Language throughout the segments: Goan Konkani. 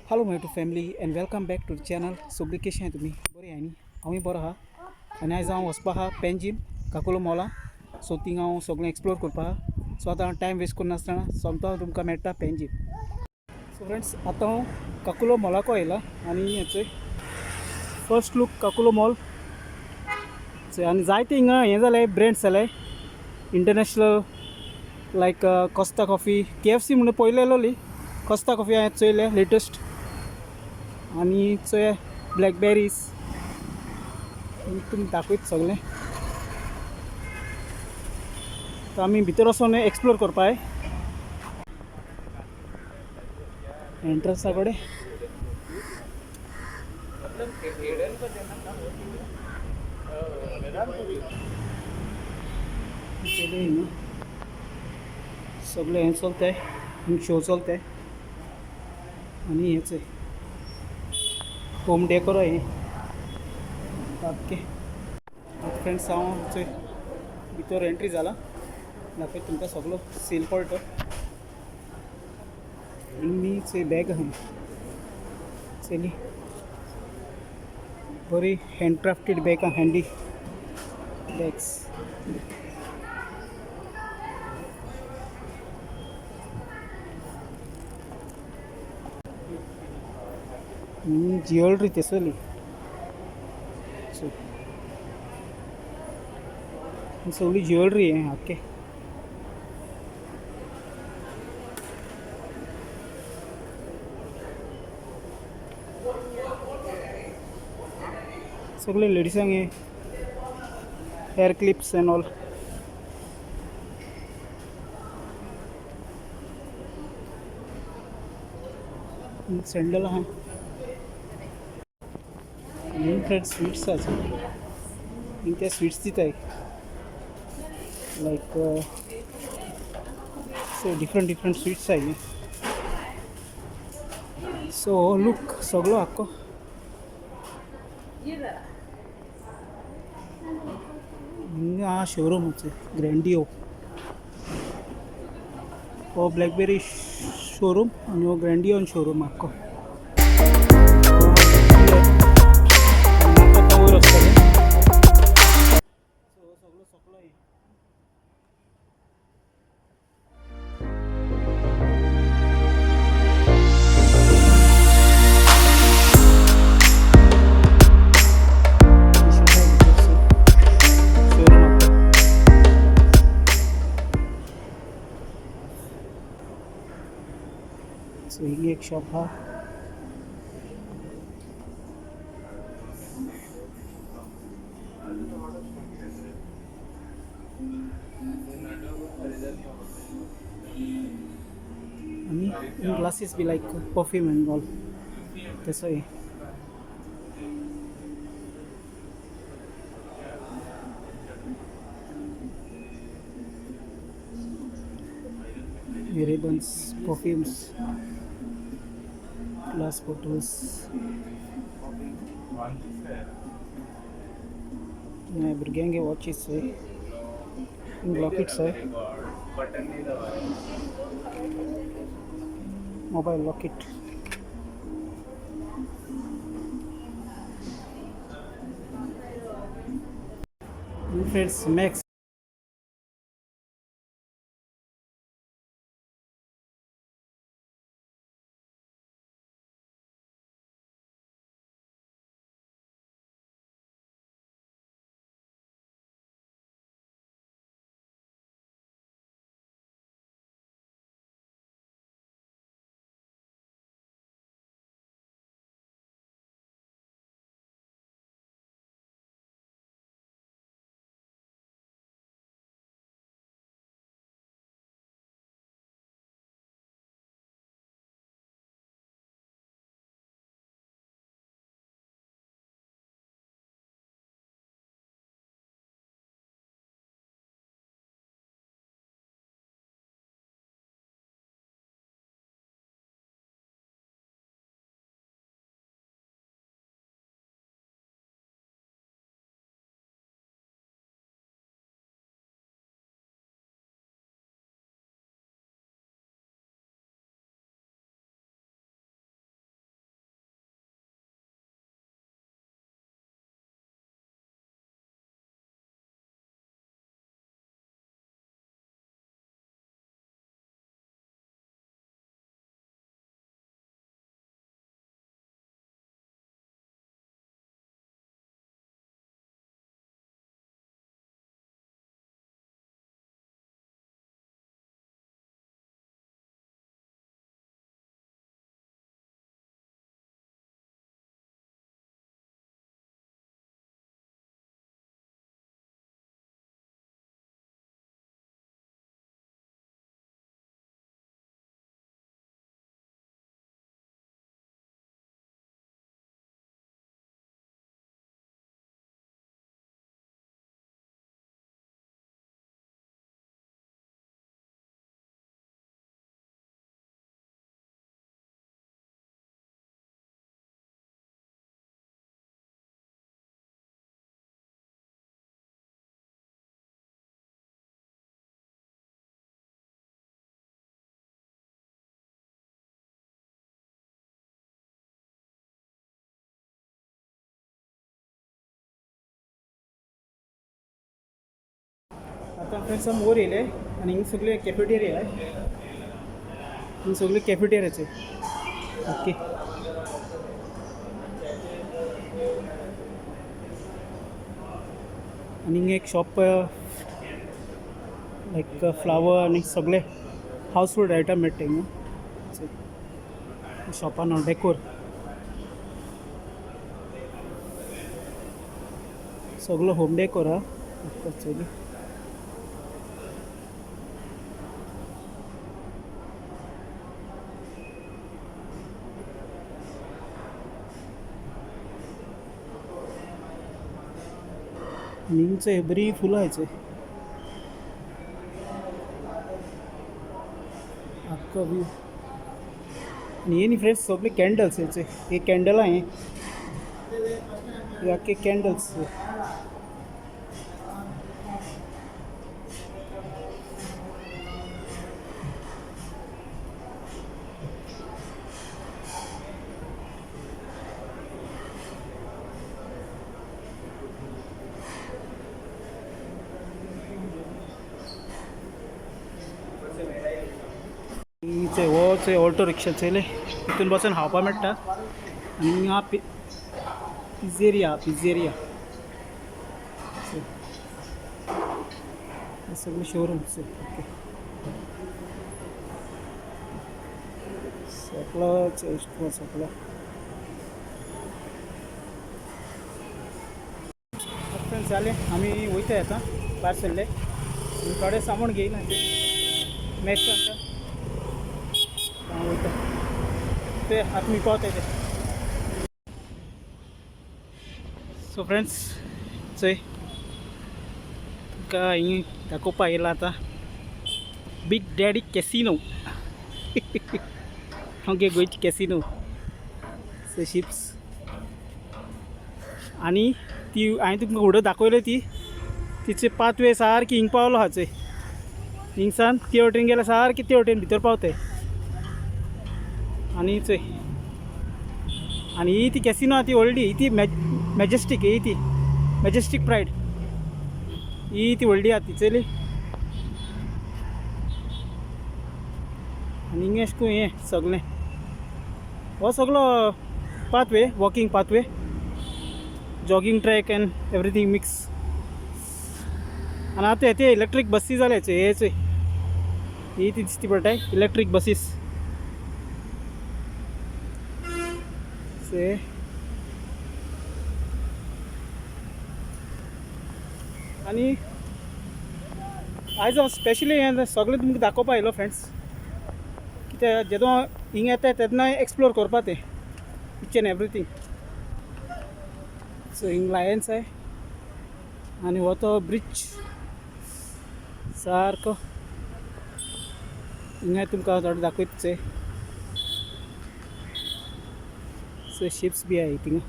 Hello my YouTube family and welcome back to the channel. सगळीं कशी आहाय तुमी बरी आहाय न्ही? हांवूय बरो आहा आनी आयज हांव वचपा आहा पेंजीम काकुलो मॉला. सो थिंग हांव सगळें एक्सप्लोर करपा आहा. सो आतां हांव टायम वेस्ट करनासतना सोमतो हांव तुमकां मेळटा पेंजीम. सो फ्रेंड्स, आतां हांव काकुलो मॉलाको आयला आनी हेचो फर्स्ट लूक काकुलो मॉल. आनी जायते हिंगा हें जालें ब्रँड्स जाले international like Costa coffee KFC म्हणून पयलेली कोस्ता कॉफी हांवें चोयले लेटस्ट. आनी चोय ब्लॅकबेरीज तुमी दाखयत सगळें. तर आमी भितर वचोन एक्सप्लोर करपा एंट्रन्सा कडेन. हिंगा सगळें हें चलताय, शो चलताय. आनी हेंच होम डेकोर हें. ओके फ्रेंड्स, हांव चोय भितर एंट्री जाला, दाखयता तुमकां सगळो सीन पडटा. आनी चोय बॅग आहा चली बरी हँडक्राफ्टेड बॅग आहा, हँडी बॅग्स. ज्वेलरी तेसली. सो सगळी ज्वेलरी आहे. ओके, सगळे लेडिसांक हे hair clips and all. Sandal आहा. फ्रेंड स्वीट्स आसा, ते स्वीट्स दिताय like so different different sweets आहाय. सो लूक सगळो आख्खो हिंगा शोरूम ग्रँडियो हो ब्लॅकबेरी शोरूम आनी हो ग्रँडियोन शोरूम आख्खो. वयर वचपाचें. सो सगळो सकलो हें. शोरूम आख्खो. सो हिंगा एक शॉप आहा. आनी glasses be like perfume and all तेसो हें. Ribbons, perfumes, glass bottles. भुरग्यांक वॉचीस लॉकेट्स आहे, मोबायल लॉकेट. Friends, max आतां फ्रेंड्स आमी वयर येयले आनी हिंग सगळे कॅफेटेरिया आहे. हिंग सगळे कॅफेटेरियाचे. ओके. आनी हिंग एक शॉप लायक फ्लावर आनी सगळे हावस होल्ड आयटम मेळटा हिंगा. शॉपान डेकोर सगळो होम डेकोर हा. चोयली आनी हिंगचे बरीं फुलां हायचे. आख्खो व्यू. आनी हे न्ही फ्रेंड्स सगळे कॅन्डल्स हेचे. हे कॅन्डलां हे हे आख्खे कॅन्डल्स. हो चोय ऑटो रिक्षा चोयले तितून बसून खावपा मेळटा. आनी हिंगा पिझेरिया पिझेरिया सगळे शोरूम्स. ओके सगळो सगळो फ्रेंड्स जालें आमी वयता आतां भायर सरले. थोडे सामान घेयला मॅक्स आतां हांव वयता ते आतां मी पावता ते. सो फ्रेंड्स चोय तुमकां हिंग दाखोवपा येयला आतां बीग डॅडी कॅसिनो. आमगे गोंयची कॅसिनो शिप्स. आनी ती हांवें तुमकां व्हडो दाखयले ती तिचे पाथवे सारकी हिंग पावलो आहा चोय. हिंगसान ते वटेन गेल्यार सारकी ते वटेन भितर पावताय. आनी चोय आनी ही ती कॅसिनो आहा ती व्हडली, ही ती मॅजेस्टीक, ही ती मॅजेस्टीक प्रायड, ही ती व्हडली आहा ती चोयली. आनी हिंगा अशें करून हें सगळें हो सगळो pathway, walking pathway, jogging track and everything mix. आनी आतां ते इलेक्ट्रीक बसी जाल्या चोय, हे चोय ही ती दिसती पडटाय इलेक्ट्रीक बसीस. से आनी आयज हांव स्पेशली हें सगळें तुमकां दाखोवपा आयलो फ्रेंड्स, कित्याक जेदो हिंग येता तेन्ना एक्सप्लोर करपा तें इच एंड एवरीथींग. सो हिंग लायन्स आहे आनी हो तो ब्रिज सारको हिंगा तुमकां थोडो दाखयता चोय. सो शिप्स बी आहाय थिंगा.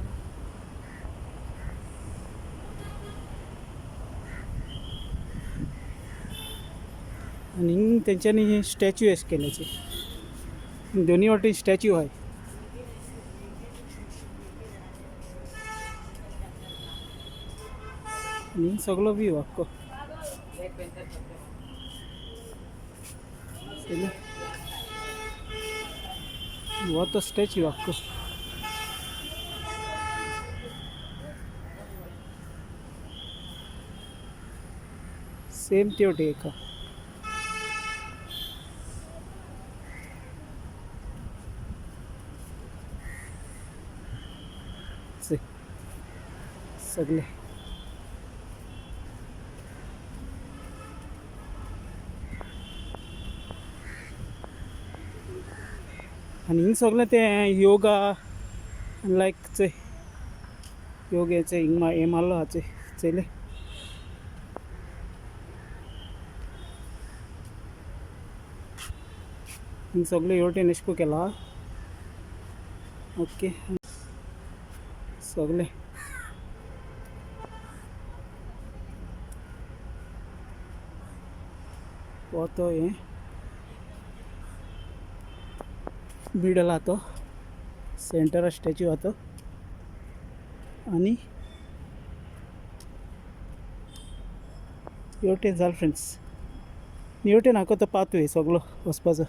आनी हिंग तेंच्यांनी स्टॅच्यू अशें केल्याचे दोनी वाटेन स्टॅच्यू आहाय. आनी सगळो व्यू आख्खो. हो तो स्टॅच्यू आख्खो. सेम ते वटेन एक. सगळे आनी हिंग सगळें तें योगा लायक चोय योगाचें हिंग हें मारलो आहा चोय चोयलें. हिंग सगळें ह्यो वटेन अशें करून केलां. ओके सगळें हो तो हें मिडल आहा तो सेंटर स्टॅच्यू आहा तो. आनी ह्यो वटेन जालें फ्रेंड्स. निवटेन आहा तो पाथवे सगलो वचपाचो.